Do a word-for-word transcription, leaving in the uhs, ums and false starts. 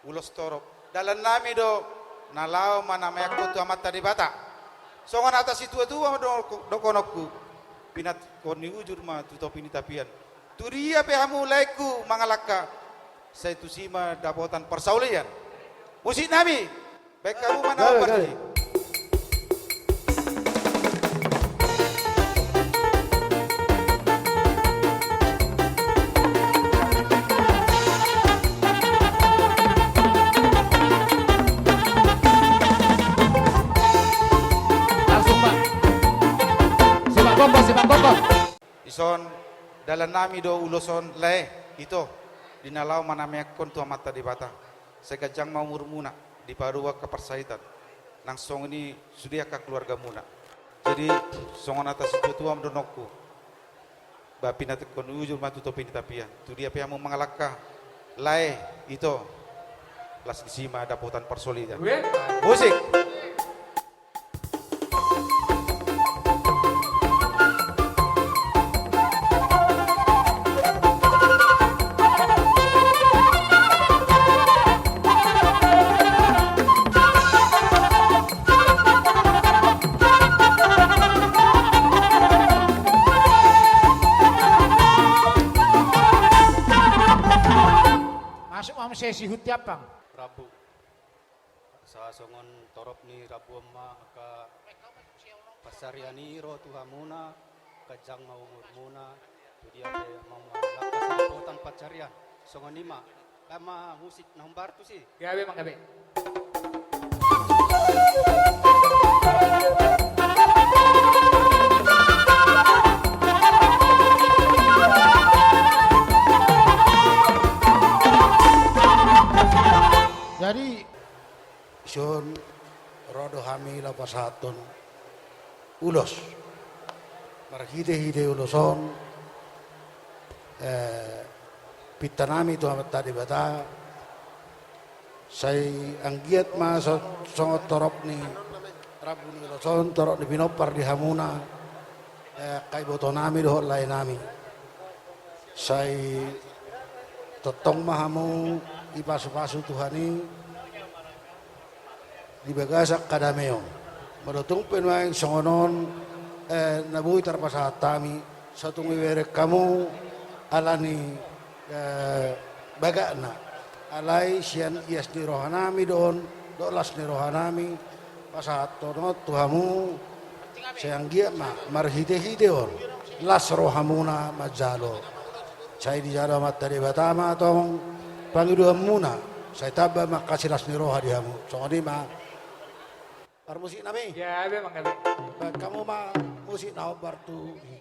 Ulos torop. Dalan nami do na laho manameanhon tu Amanta Debata. Songon hata situatua do dohononku, pinantikhon ni ujur ma tu topi ni tapian. Tu dia pe hamu laengku mangalangka, sai tusi ma dapotan parsaulian. Musik nami, baen hamu ma na hombar tusi. Langsung, Pak. Simak kokoh, simak kokoh. Dison, dalan nami do ulos on lae, ito, di na laho manameanhon tu Amanta Debata. Sai ganjang ma umurmuna, dipaboa angka parsahitan. Nang songon i sude angka keluargamuna. Jadi, songon hata situatua ma dohononku. Ba pinantikhon ujur ma tu topi ni tapian. Tu dia pe hamu mangalangka, lae, ito, las disi ma dapotan parsaulian. Musik. Masuk ma muse si Huti Ampang. Rambu. Asa songon torop ni rambu on ma angka pansarian i ro tu hamuna, ganjang ma umurmuna, tu dia pe hamu mangalangka sai dapotan pansarian. Songon i ma, baen ma musik na hombar tusi. Gabe, manggabe. Jadi, dison ro do hami laho pasahathon ulos. Marhitehite ulos on, eh, pinta nami tu Amanta Debata, sai anggiat ma so-, songon torop ni rambu ni ulos on, torop ni pinompar di hamuna, eh, angka iboto nami dohot lae nami. Sai tongtong ma hamu dipasupasu Tuhan i di bagasan hadameon. Molo tung pe nuaeng songon on, eh, na boi tarpasahat hami, sai tung ibereng hamu ala ni, eh, bagakna. Alai sian ias ni roha nami do on, dohot las ni roha nami, pasahathon on tu hamu, sai anggiat ma marhitehite on las rohamuna manjalo. Sai dijalo Amanta Debata ma tong pangidoanmuna, sai tamba ma angka silas ni roha di hamu. Songon i ma. Parmusik nami. Gabe, manggabe. Baen hamu ma musik na hombar tu i.